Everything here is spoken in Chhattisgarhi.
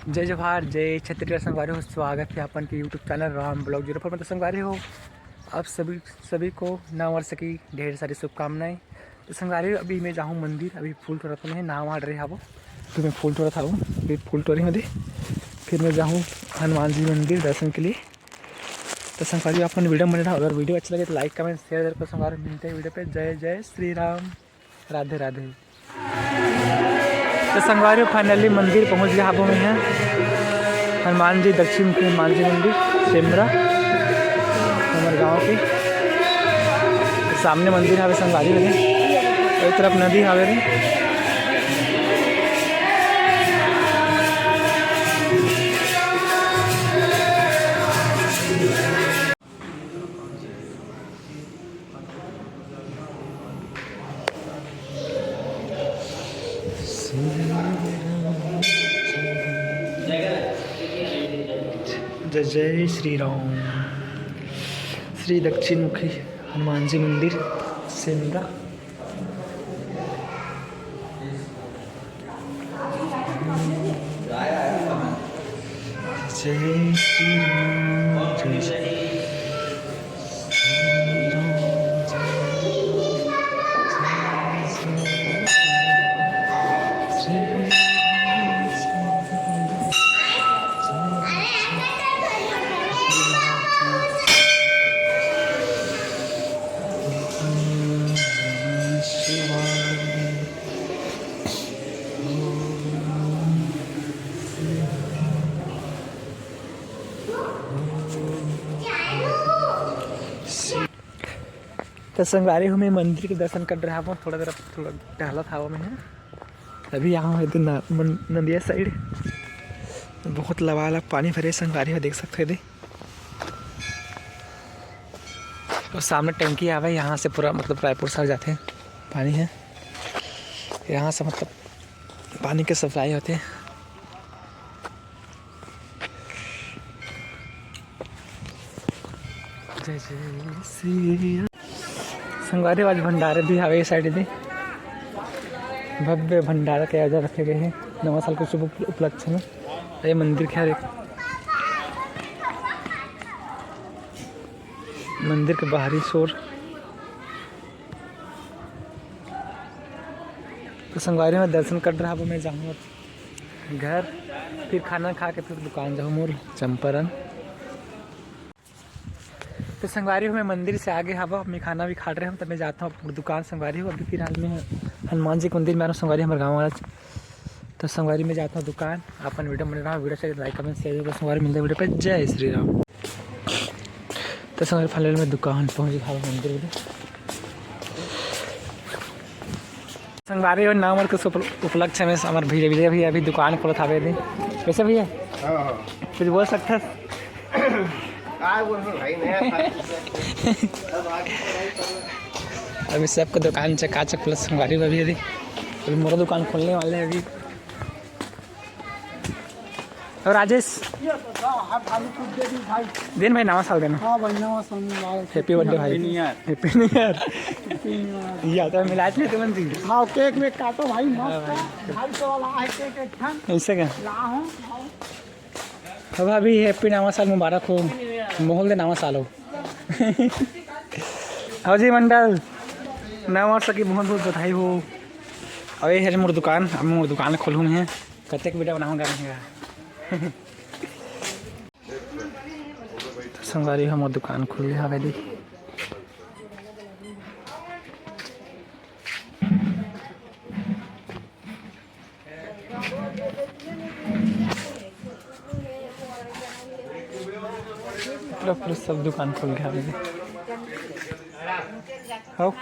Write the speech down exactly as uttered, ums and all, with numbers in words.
जय जोहार, जय छत्तीसगढ़ संगवारी हो, स्वागत है अपन के YouTube channel Ram blog zero four में। तो संगवारी हो, आप सभी, सभी को नव वर्ष की ढेर सारी शुभकामनाएं। तो संगवारी हो, अभी मैं जाहूँ मंदिर, अभी फूल टोरत में नहा वहा रहे हवो, तो मैं फूल टोरत हवो, अभी फूल टोरी में दे, फिर मैं जाहूँ हनुमान जी मंदिर दर्शन के लिए। तो संगवारी हो, अपन वीडियो में बने रहो, अगर वीडियो अच्छा लगे तो लाइक कमेंट शेयर जरूर करो। संगवारी हो, मिलते हैं वीडियो पे। जय जय श्री राम, राधे राधे। तो संगवारी हो, finally मंदिर पहुंच गया हबो मैं यहाँ, हनुमान जी, दक्षिण के हनुमान जी मंदिर सेमरा, हमारे गांव के सामने मंदिर हवे संगवारी हो। एक तरफ नदी हवे रे। जय जय श्री राम। श्री दक्षिणमुखी हनुमान जी मंदिर सेमरा। जय श्री राम, जय श्री तो संगवारी हो, मैं मंदिर के दर्शन कर रहा हूँ, थोड़ा देर थोड़ा टहलत हवं मैं। अभी यहाँ हूँ इधर न-, मन-, नदिया साइड, बहुत लबालब पानी भरे संगवारी हो, देख सकते हो दे। और सामने टंकी आवे, यहाँ से पूरा मतलब रायपुर सर जाते पानी है, यहाँ से मतलब पानी के सप्लाई होते। जय जय श्री राम। संगवारी, आज भंडारा भी हवे ए साइड दे, भव्य भंडारा के आयोजन रखे गए हैं नवा साल के शुभ उप-, उपलक्ष्य में। ये मंदिर के हरे, मंदिर के बाहरी शोर। तो संगवारी, मैं दर्शन कर रहा हूँ, मैं जाऊँगा घर, फिर खाना खा के फिर दुकान जाऊँ मोर चंपारण। तो संगवारी हो, मैं मंदिर से आगे हवा, मैं खाना भी खा रहे हूँ, तब मैं जाता हूँ अपनी दुकान। संगवारी हो, अभी फिलहाल मैं हनुमान जी के मंदिर में आ रहा हूँ संगवारी, हमारे गाँव वाला। तो संगवारी, मैं जाता हूँ दुकान, अपन वीडियो में रहा, वीडियो से लाइक कमेंट शेयर करो। संगवारी, मिलते हैं वीडियो पे। जय श्री राम। तो संगवारी, फाइनल में दुकान पहुँच गया हवा मंदिर में। संगवारी हो, नाम और कुछ उपल-, उपलक्ष्य में हमारे भैया, भैया भी अभी दुकान खोलत हवे दे। कैसे भैया? हाँ, हाँ। कुछ बोल सकते हैं? काय बोलबे भाई, नया साल। अभी सबको दुकान चकाचक प्लस संगवारी हो अभी, अभी, अभी मोरो दुकान खोलने वाले हैं अभी। और राजेश, ये तो दा, हाथ खाली कुछ दे दी भाई। दिन भाई, नवा साल देना। हाँ भाई, नवा साल मुबारक। Happy birthday भाई। Happy New Year। Happy New Year। Happy New Year। या तो मिलाज नहीं तुमन दी। हाँ, केक वेक काटो भाई, मस्त हाँ भाई। है। ढाई सौ वाला है केक एक ठन। ऐसे क्या? ला हूँ, खाओ। अब अभी happy नवा साल मुबारक हो, मोहल दे नवा साल हो। हाँ जी मंडल, नवा वर्ष की बहुत बहुत बधाई हो। अबे है मोर दुकान, अब मोर दुकान खोलूँ मैं, कतेक बेटा बनाऊँगा मैं। तो संगवारी, हमर दुकान खुल गया हवे दी। पूरा, पूरा सब दुकान खुल गया हवे दी। हो।